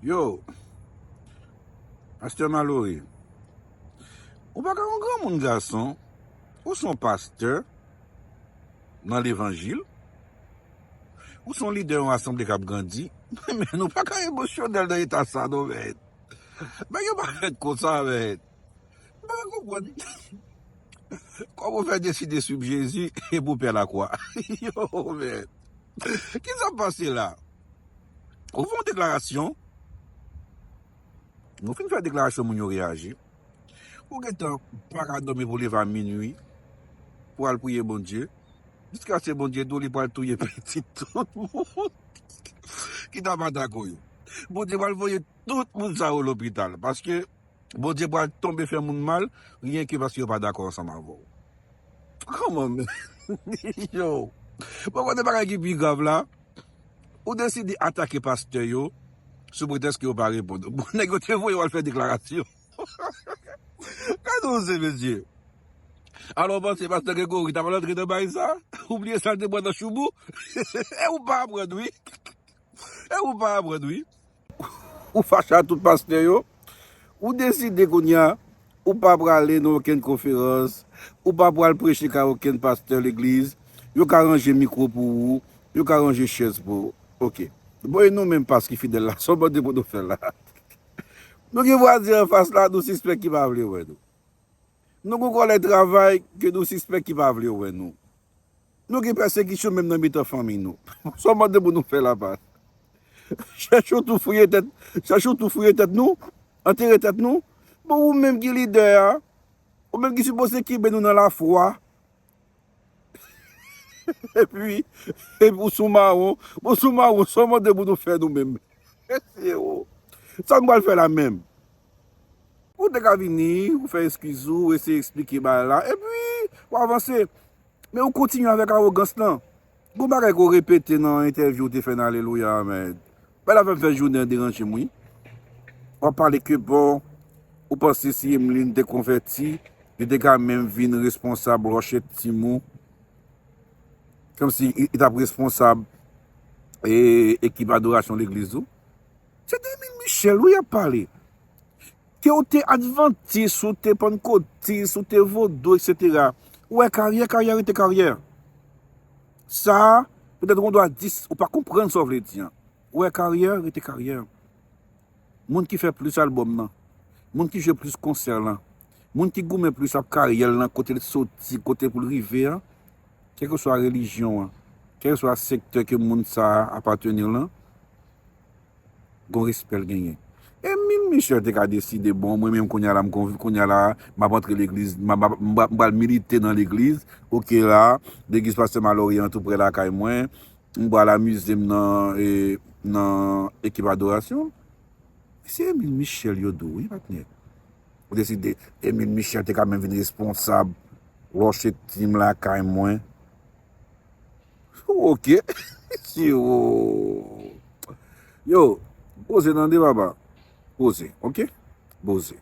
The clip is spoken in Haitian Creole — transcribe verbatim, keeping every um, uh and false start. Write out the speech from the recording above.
Yo, pastè Malori, ou pa ka yon granmoun gason, ou se yon pastè nan levanjil, ou se yon lidè yon asanble k ap grandi, men nou pa ka emosyonèl nan eta sa non, men. Men yo pa fèt konsa, men. M pa konprann. Kòman w fè deside swiv Jezi e pou pè lakwa? Yo, men. Ki sa k pase la? Ou fè yon deklarasyon. Nou fin fè deklarasyon, moun yo reyaji. Ou gentan pa ka dòmi pou leve a minui pou al priye Bondye. Jiskaske Bondye di w li pral touye pitit tout moun ki ta pa dakò yo. Bondye pral voye tout moun sa yo lopital. Paske Bondye pral tonbe fè moun mal, renke paske yo pa dakò ansanm avè w. Kòman, men? Yo. Bon, kote bagay ki pi grav la, ou deside atake pastè yo sou pretèks ke yo pa reponn. Bon, nèg yo te voye w al fè deklarasyon. Gade yon se, mesye. Alò, w panse pastè Gregory ta pral antre nan bagay sa? Ou bliye sa l te pran nan choubou? E ou pa aprann, wi. E ou pa aprann, wi. Ou fache a tout pastè yo. Ou deside kounye a, ou pa prale nan okenn konferans, ou pa pral preche kay okenn pastè legliz. Yo ka ranje mikwo pou ou, yo ka ranje chèz pou ou. Oke. Bon, e nou menm pas ki fidèl la, sa w mande pou nou fè la? Nou gen vwazen anfas la, nou sispèk ki pa vle wè nou. Nou gen kòlèg travay ke nou sispèk ki pa vle wè nou. Nou gen pèsekisyon menm nan mitan fanmi nou. Sa w mande pou nou fè la, pas? Chèche w tou fouye tèt, chèche w tou fouye tèt nou, antere tèt nou. Bon, ou menm ki lidè a, ou menm ki sipoze kenbe nou nan lafwa. Epi, epi ou sou mawon, ou sou mawon, sa w mande pou nou fè nou menm? Mesye, o. Sa nou pral fè la menm? Ou te ka vini, ou fè eskiz ou, ou eseye eksplike bagay la, epi ou avanse. Men ou kontinye avèk awogans lan. Gon bagay ke w repete nan entèvyou ou te fè nan Alelouya, men bagay la fè m fè jounen an deranje m, wi. W ap pale ke bon, ou panse si Emeline te konvèti, li te ka menm vin responsab Rochette Team ou. Kòmsi li, li t ap responsab e, ekip adorasyon legliz ou. Se de Emile Michel, wi, y ap pale. Ke w te advantis, ou te pannkotis, ou te vodou, etsetera. Ou wè karyè, karyè rete karyè. Sa, petèt ou gen dwa di, ou pa konprann sa w vle di an. Ou wè karyè rete karyè. Moun ki fè plis albòm nan, moun ki jwe plis konsè lan, moun ki goumen plis ap karyè l lan, kote l soti, kote pou l rive an, kèlkeswa relijyon an, kèlkeswa sektè ke moun sa a apateni lan, gon respè l genyen. Emile Michel te ka deside, bon, mwen menm kounye a la, m konv-, kounye a la, m ap antre legliz, m ap, m ap, m pral milite nan legliz, oke la, legliz pastè Malory an tou prè lakay mwen, m pral amize m nan, e, nan ekip adorasyon. Se Emile Michel yo di w, wi, patnè. Ou deside, Emile Michel te ka menm vin responsab Rochette Team lakay mwen. Oke. Yo, poze tande, papa. Poze, oke? Poze.